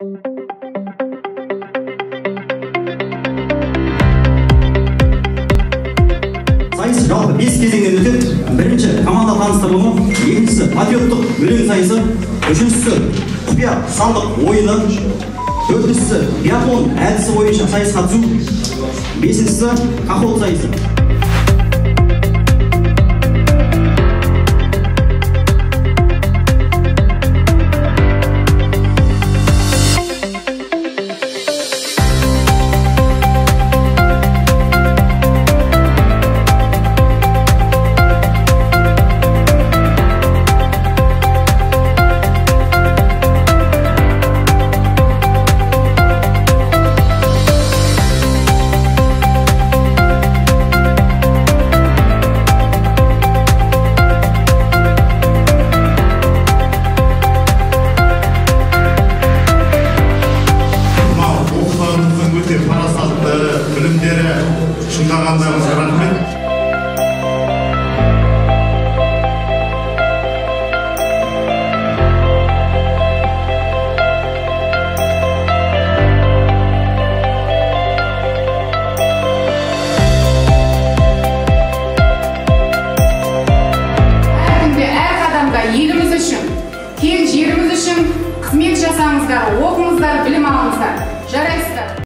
Сайыс жалпы 5 кезеңнен өтеді. Бірінші команда таныстырылымы, екіншісі патриоттық өлең сайысы, үшіншісі құпия сандық ойыны, төртіншісі биатлон әдісі бойынша сайысқа түсу, бесіншісі кахот сайысы. Парасатты, білімдері шыңдағандарыңызға рахмет. Әр күнде, әр қадамда еліміз үшін, кең жеріміз үшін қызмет жасаңыздар, оқыңыздар, білім алыңыздар. Жарайсыздар.